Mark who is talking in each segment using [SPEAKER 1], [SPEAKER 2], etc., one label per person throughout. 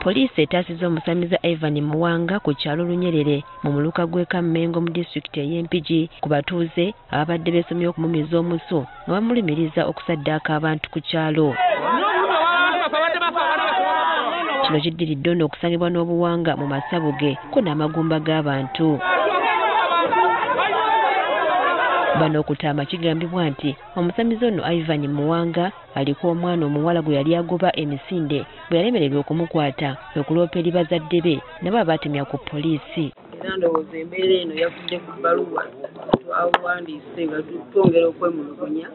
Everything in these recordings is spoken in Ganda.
[SPEAKER 1] Poliisi etaasizza omusamize Ivan Muwanga ku kyalo Lunyerere mu muluka gw'e Kammengo mu disitulikiti ey'e Mpigi ku batuuze ababadde beesomye okumumiza omusu nga bamulumiriza okusaddaaka abantu ku kyalo. Kino kiddiridde ono okusangibwa n'obuwanga mu masabo ge ko n'amagumba g'abantu. Bano okutaama kigambibwa nti omusamize ono Ivan Muwanga aliko omwana omuwala gwe yali agoba emisinde bwe yalemererwa okumukwata okuloopa eri bazadde be nabo abaatemya ku poliisi.
[SPEAKER 2] Era ndowooza embeera eno yavudde ku bbaluwa twawandiise nga twongera okwemulugunya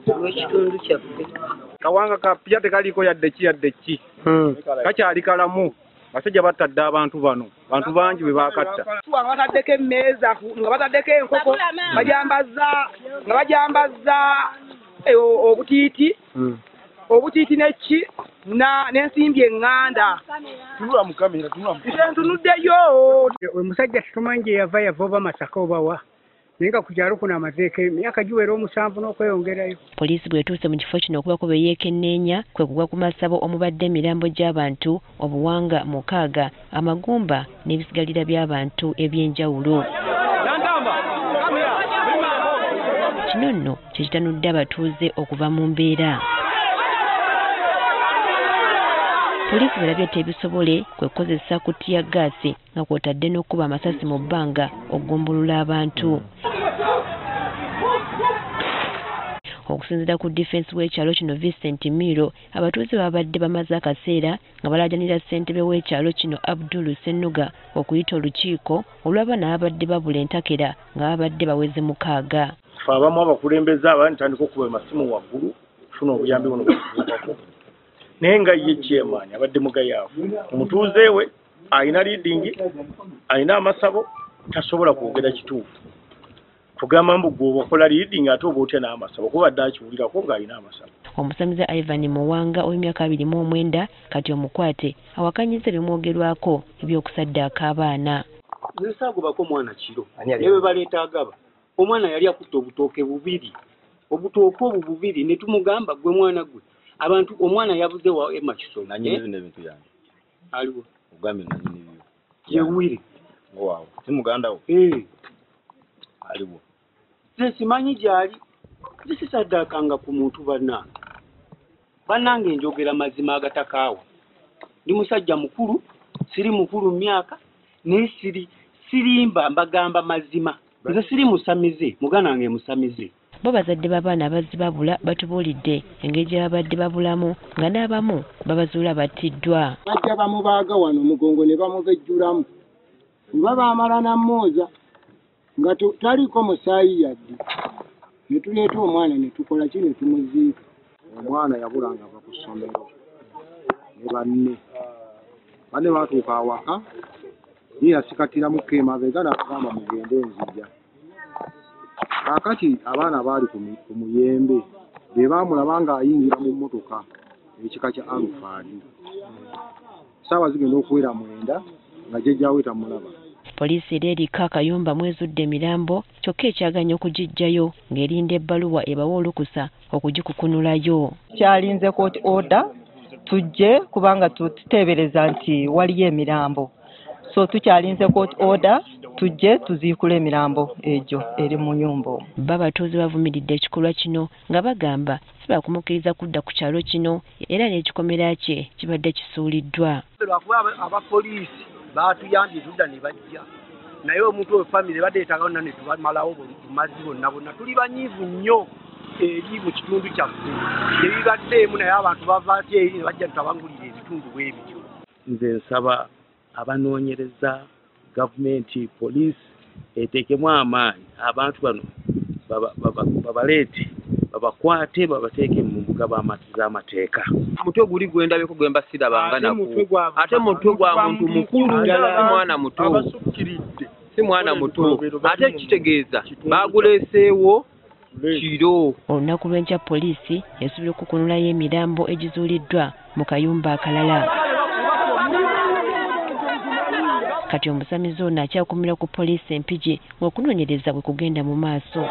[SPEAKER 2] olw'ekitundu kyaffe.
[SPEAKER 3] Kawanga kapya tekaliko yadde ki yadde ki. Kakyali kalamu. Basajja batadde abantu bano, bantu bangi bwe bakatta.
[SPEAKER 4] Nga bataddeko emmeeza, nga bataddeko enkoko, nga bajambaza obutiiti, obutiiti n'eki n'ensimbi eŋŋanda.
[SPEAKER 3] Tunula mu kamera, tunula mu
[SPEAKER 4] kamera. Ntunuddeyo.
[SPEAKER 5] Omusajja tetumanyi gye yava, yava oba Masaka oba wa. Naye nga ku kyalo kuno amazeeko emyaka giwera 7 n'okweyongerayo.
[SPEAKER 1] Poliisi bw'etuuse mu kifo kino okubako be yeekenneenya kwe kugwa ku masabo omubadde emirambo gy'abantu, obuwanga 6, amagumba n'ebisigalira by'abantu eby'enjawulo. Kino nno kye kitanudde abatuuze okuva mu mbeera. Poliisi bw'erabye tebisobole kwe kukozesa kutiya ggaasi nga kw'otadde n'okukuba amasasi mu bbanga okugumbulula abantu. Okusinziira ku difensi w'ekyalo kino Vincent Miro, abatuuze babadde bamaze akaseera nga balaajanira ssentebe w'ekyalo kino Abdul Ssennuga okuyita olukiiko olw'abaana ababadde babula entakera nga babadde baweze 6.
[SPEAKER 6] Ffe abamu abakulembeze abandi tandika okuba amasimu waggulu okufuna obuyambi buno butuukako. Naye nga ye chairman abadde mugayaavu, omutuuze we alina leading, alina amasabo, tasobola kwogera kituufu. Kugamba mbu gwe okola leading ate oba otya n'amasabo, kuba adde akiwulirako ng'alina amasabo.
[SPEAKER 1] Omusamize Ivan Muwanga ow'emyaka 29 kati omukwate awakanyiza ebimwogerwako eby'okusaddaaka abaana.
[SPEAKER 7] Nze saagobako mwana kiro, naye bwe baleeta agaba, omwana yali akutte obutooke bubiri, obutooke obwo bubiri ne tumugamba gwe mwana gwe. Abantu omwana yabuze wa Emma Kisolo.
[SPEAKER 8] Nanyini bino ebintu byange.
[SPEAKER 7] Aliwo.
[SPEAKER 8] Ogambye nanyini byo.
[SPEAKER 7] Yewire.
[SPEAKER 8] Waawo. Si muganda wo. Aliwo.
[SPEAKER 7] Nze simanyi gy'ali. Nze sisaddaakanga ku muntu bannange. Bannange njogera mazima agatakaawa. Ndi musajja mukulu, siri mukulu mu myaka, naye sirimba mbagamba mazima. Nze siri musamize, muganda wange musamize.
[SPEAKER 1] Bo bazadde b'abaana abazzi babula batubuulidde engeri gye babadde babulamu nga n'abamu babazuula battiddwa.
[SPEAKER 9] Bajja bamubaaga wano omugongo ne bamubejjulamu. Oba baamala nammooza nga taliko musaayi yadde. Ne tuleeta omwana ne tukola ki ne tumuziika.
[SPEAKER 10] Omwana yabulanga ava ku ssomero ne banne. Banne baatuuka awaka, ye yasikatiramuko emabega n'agamba mugende nzija. Kaakati abaana baali ku muyembe be baamulaba ng'ayingira mu mmotoka ekika kya Alufadi. Ssaawa zigenda okuwera 9 nga jjajjaawe tamulaba.
[SPEAKER 1] Poliisi era eriko akayumba mwezudde emirambo kyokka ekyaganya okugiggyayo ng'erinda ebbaluwa ebawa olukusa okugikukunulayo.
[SPEAKER 11] Kyalinze court order tujje kubanga tuteebereza nti waliyo emirambo. So tukyalinze court order tujje tuziikule emirambo egyo eri mu nnyumba omwo.
[SPEAKER 1] Bo abatuuze bavumiridde ekikolwa kino nga bagamba si baakumukkiriza kudda ku kyalo kino era n'ekikomera kye kibadde kisuuliddwa.
[SPEAKER 12] Lwakuba abapoliisi baatuyambye tudda ne bajja, naye omuntu oyo famire badde yeetaaga bonna ne tubamalawo bumazzi bonna bonna. Tuli banyiivu nnyo eri mu kitundu kyaffe, tebibaddeemu naye abantu bava atya eri ne bajja tutabangulira ebitundu bwe bityo.
[SPEAKER 13] Nze nsaba abanoonyereza gavumenti, poliisi eteekemu amaanyi abantu bano babaleete, babakwate, babateeke mu mbuga z'amateeka.
[SPEAKER 14] Mutwe guli gwendabeko gwe mba sirabanga nagwo. Ate mutwe gwa muntu mukulu, si mwana muto. Si mwana muto. Ate kitegeeza baaguleeseewo kiro.
[SPEAKER 1] Olunaku lw'enkya poliisi esuubira okukunulayo emirambo egizuuliddwa mu kayumba akalala. Kati omusamize ono akyakumira ku poliisi e Mpigi ng'okunoonyereza bwe kugenda mu maaso.